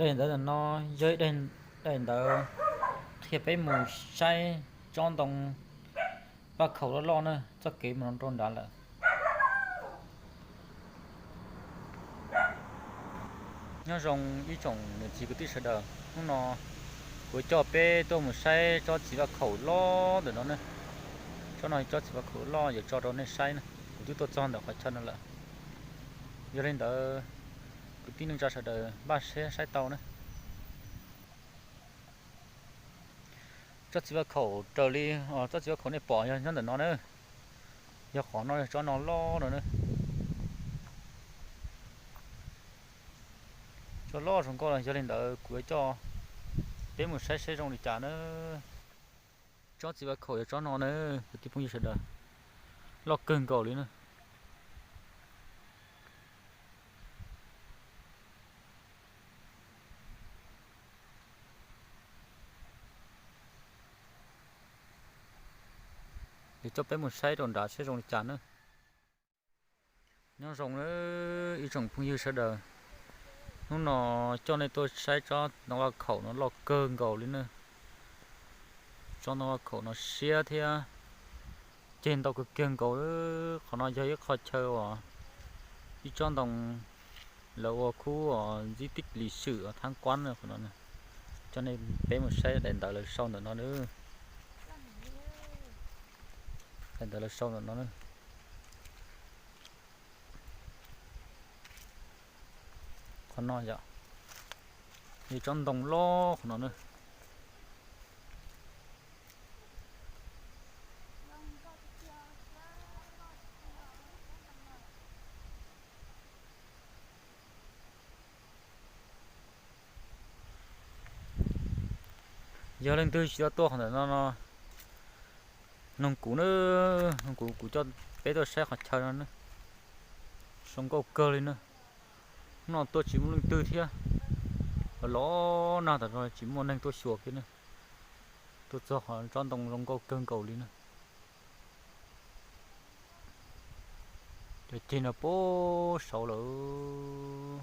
Daim ntawv no yog ib daim ntawv qhia peb mus saib tsob ntoo vaj khaum loj loj na, txoj kev mus rau nrad lawm. Nyob zoo ib tsoom niam txiv kwv tij sawv daws, hnub no kuv coj peb tuaj mus saib tsob txiv vaj khaum loj ntawm no ne. Tsob no tsob txiv vaj khaum loj yuav tso rau nej saib na, kuv twb tuaj txog ntawm qhov chaw no lawm. Yog li ntawd, kwv tij neej tsa sawv daws npaj siab saib tau na. Tsob txiv vaj khaum raws li, tsob txiv vaj khaum nej pom yog nyob ntawm no na, yog qhov no yog tsob no loj no na. Tsob loj zoo nkauj, yog li ntawd kuv yuav coj peb mus saib seb zoo li cas na. Tsob txiv vaj khaum yog tsob no na, kwv tij phooj ywg sawv daws, loj kawg nkaus li na. Yuav coj peb mus saib rau nrad seb zoo li cas na. Nyob zoo ib tsoom phooj ywg sawv daws, hnub no coj nej tuaj saib tsob ntoo vaj khaum no loj kawg nkaus li na. Tsob ntoo vaj khaum no siab thiab ceg ntau kawg kiag nkaus. Qhov no yog ib qho chaw uas ib tsob ntoo lawv ua khub di tích lịch sử tham quan qhov no. Coj nej peb mus saib daim ntawv lawv sau ntawm no na. Daim ntawv lawv sau ntawm no na. Qhov no yog ib tsob ntoo loj qhov no na. Yog leej twg tsis tau tuaj qhov ntawm no no, noog kuv na, noog kuv, kuv coj peb tuaj saib qhov chaw no na. Zoo nkauj kawg li na. Hnub no tuaj tsis muaj leej twg thiab, los los nag tas zog tsis muaj neeg tuaj xyuas kiag na. Tuaj txog qhov tsob ntoo zoo nkauj kawg nkaus li na. Cov ceg no puag saud lawm.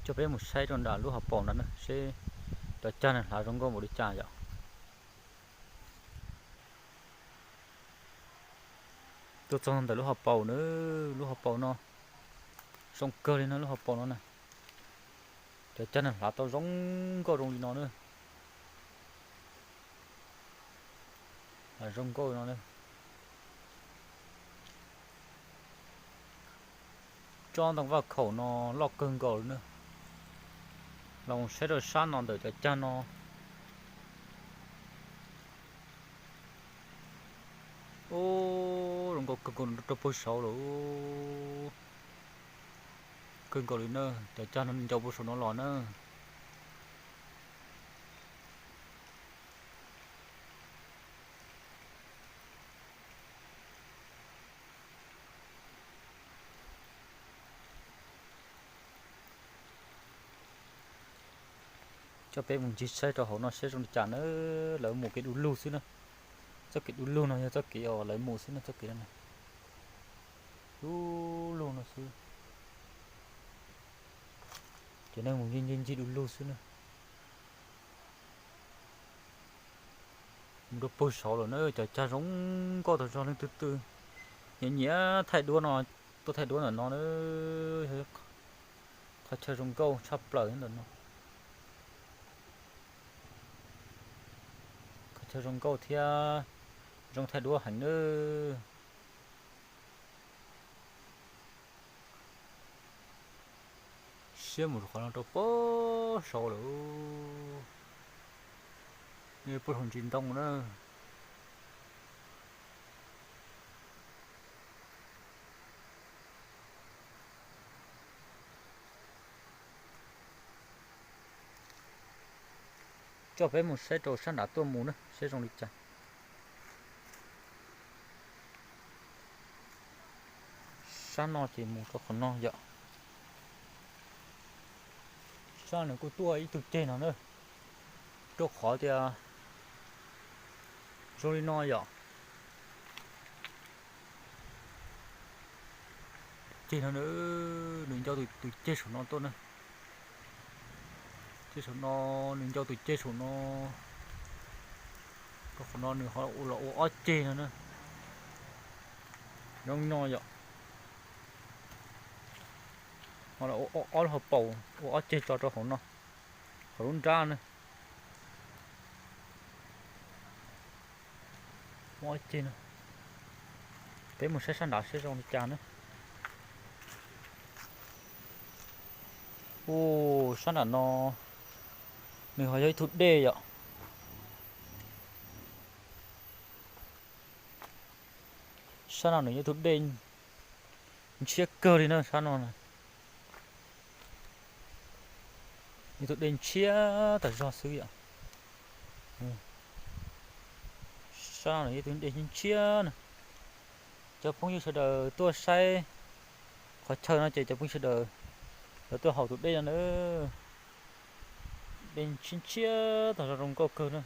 Coj peb mus saib rau nram lub hauv paus ntawd na seb cov cag nws hlav zoo nkauj npaum li cas yom. Tuaj txog ntawm lub hauv paus na, lub hauv paus no zoo kawg li no, lub hauv paus no na. Cov cag nws hlav tau zoo nkauj zoo li no na. Zoo nkauj no na. Tsob ntoo vaj khaum no loj kawg nkaus li na. Los saib rau sab no ntawm cov cag no. Ub, zoo nkauj kawg nkaus rau puag saud lawm. Kawg nkaus li na, cov cag no ncau puag saum no los na. Coj peb mus ncig saib rau hauv no saib zoo li cas na. Lawv mus kev du lug xwb na. Txoj kev du lug no yog txoj kev uas lawv mus xwb na, txoj kev no na. Du lug no xwb. Ces neeg mus ncig ncig ncig du lug xwb na. Mus rau puag saud lawm na, cov cag zoo nkauj tas zog, leej twg twg nyiam nyiam thaij duab no tuaj thaij duab ntawm no na. Qhov chaw zoo nkauj tshaj plaws ntawm no. Qhov chaw zoo nkauj thiab zoo thaij duab heev na. Siab mus qhov no rau puag saud lawm. Puag saum ntsis ntoo na. Coj peb mus saib rau sab nrad tuaj mus na seb zoo li cas. Sab no ces mus rau qhov no yom. Sab nws kuj tuaj ib tug ceg no na, rau qhov tias Zoo li no yom. Ceg no, nws ncau tus ceg saum no tuaj na. Ceg saum no, nws ncau tus ceg saum no. Rau qhov no nws ho los ua ob ceg no na. Zoo no yom. Ho los ua ob lub hauv paus, ua ob ceg tso rau hauv no, hauv lub nrab na. Ua ob ceg no. Peb mus saib sab nrad seb zoo li cas na. Ua, sab nram no nws ho yog ib tug dej yom. Sab no nws yog ib tug dej ntshiab kawg li na sab no. Yog tus dej ntshiab tas zog xwb yom. Sab no yog tus dej ntshiab na. Cov phooj ywg sawv daws tuaj saib qhov chaw no ces cov phooj ywg sawv daws lawv tuaj haus tus dej no na. Dej ntshiab ntshiab tas zog zoo nkauj kawg na.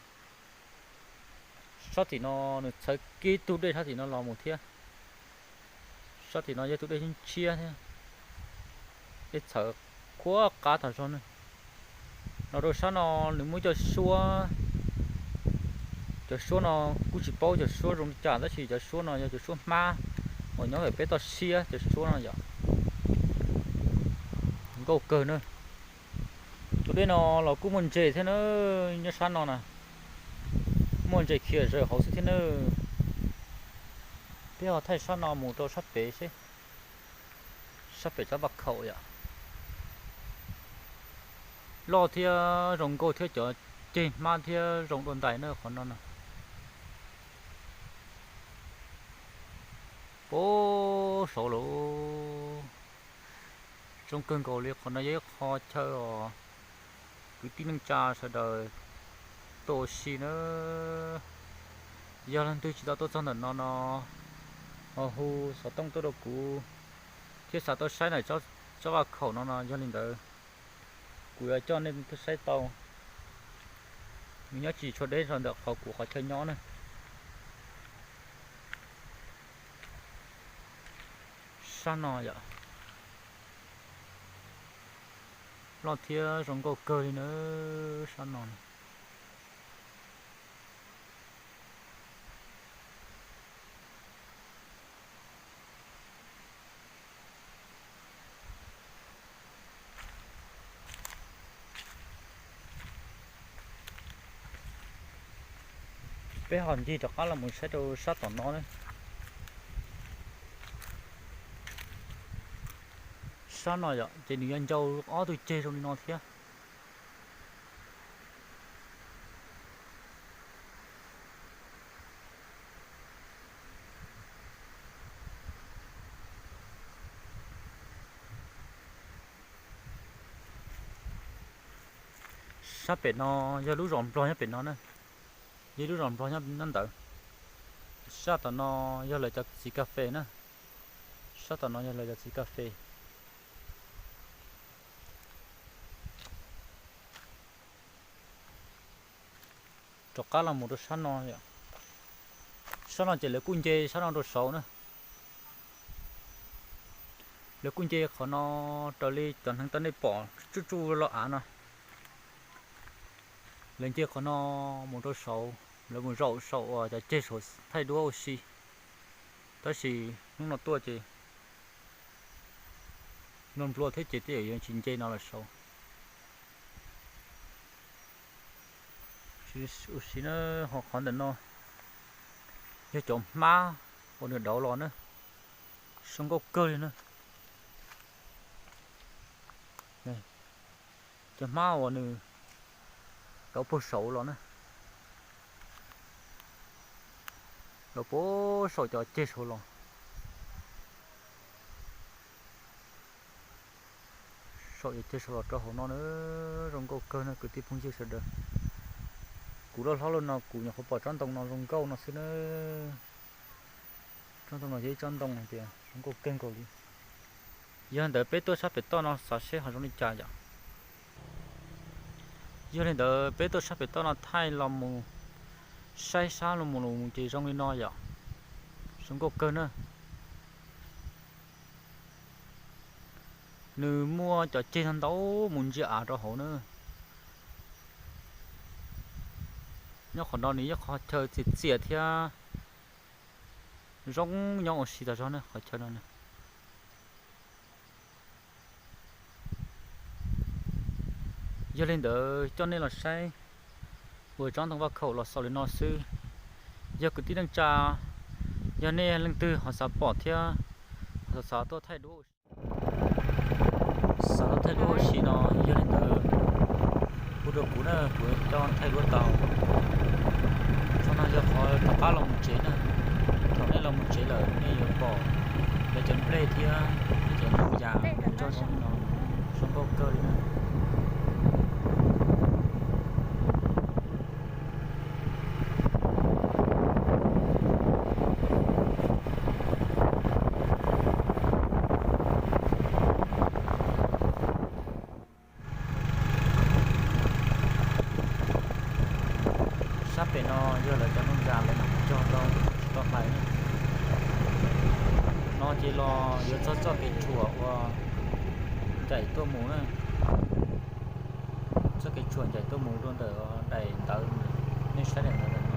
Sab tim no nws txhawv kiag tug dej sab tim no los mus thiab. Sab tim no yog tus dej ntshiab thiab, dej txhawv qhuav qab tas zog na. Los rau sab no nws muaj cov suab, cov suab no kuj tsis paub cov suab zoo li cas tab sis cov suab no yog cov suab hmab uas nyob pem peb toj siab cov suab no yom. Nkauj kawg na. Tus dej no los kuj muaj ntses thiab na, nyob sab no na, muaj ntses khiav zaws hauv xwb thiab na. Peb ho thaij sab no mus rau sab pem seb, sab pem tsob vaj khaum yom. Loj thiab zoo nkauj thiab cov ceg hmab thiab zoo dua ntais na qhov no na. Puag saud lawm. Zoo kawg nkaus li, qhov no yog ib qho chaw uas kwv tij neej tsa sawv daws tuaj ua si na. Yog leej twg tsis tau tuaj txog ntawm no no, ho hu xov tooj tuaj rau kuv thiab xav tuaj saib ntawm tsob vaj khaum no no, yog li ntawd kuv yuav coj nej tuaj saib tau. Nws nyob tsis tshua deb zog ntawm qhov kuv qhov chaw nyob na. Sab no yom, loj thiab zoo nkauj kawg li na, sab no. Peb ho ncig rov qab los mus saib rau sab tom no na. Sab no yom, ces nws yuav ncau ob tug ceg zoo li no thiab. Sab pem no yog lub zos Nplog nyob pem no na, yog lub zos Nplog nyob ntawd. Sab tom no yog lawv cov txiv kas fes na, sab tom no yog lawv cov txiv kas fes. Rov qab los mus rau sab no, sab no ces lawv kuj nce sab no rau saud na. Lawv kuj nce qhov no raws li cov hneev tau nej pom tsuj tsuj lo av no. Lawv nce qhov no mus rau saud, lawv mus zaum saum uas cov ceg saud thaij duab ua si. Tab sis hnub no tuaj ces nplua nplua thiab ces tej zaum yuav tsis nce no lawm saud. Ua si na, ho qhov ntawm no yog cov hmab uas nws dauv los na, zoo nkauj kawg li na. Cov hmab uas nws dauv puag saud los na, dauv puag saum cov ceg saud los. Saum cov ceg saud los rau hauv no na, zoo nkauj kawg na kwv tij phooj ywg sawv daws. Kuv loj hlob loj no kuv nyuam qhuav pom tsob ntoo no zoo nkauj no xwb na. Tsob ntoo no yog ib tsob ntoo hais tias zoo nkauj kawg nkaus li. Yog li ntawd peb tuaj sab pem toj no xav seb ho zoo li cas yom. Yog li ntawd peb tuaj sab pem toj no thaij los mus Saib sab los mus ces zoo li no yom. Zoo nkauj kawg na. Nws muaj cov ceg ntau ntau mus ntsia av rau hauv na. Nyob qhov no nws yog qhov chaw txias txias thiab zoo nyob ua si tas zog na qhov chaw no na. Yog li ntawd coj nej los saib uas tsob ntoo vaj khaum los xaus li no xwb. Yog kwv tij neej tsa, yog nej leej twg ho xav pom thiab ho xav tuaj thaij duab, xav tuaj thaij duab ua si no, yog li ntawd hu rau kuv na, kuv coj thaij duab tau. Tsob no yog qhov rov qab los mus tsev na. Thaum nej los mus tsev lawm nej yuav pom lawv cov nplej thiab lawv cov ntoo yas nyob rau no, zoo nkauj kawg li na. Sab pem no yog lawv cov ntoo yas lawv mam cog rau tsis tau hlais na. No ces los yuav txog txoj kev tshuam uas ncaim tuaj mus na. Txoj kev tshuam ncaim tuaj mus rau ntawm daim ntawv, nej saib daim ntawv ntawm no.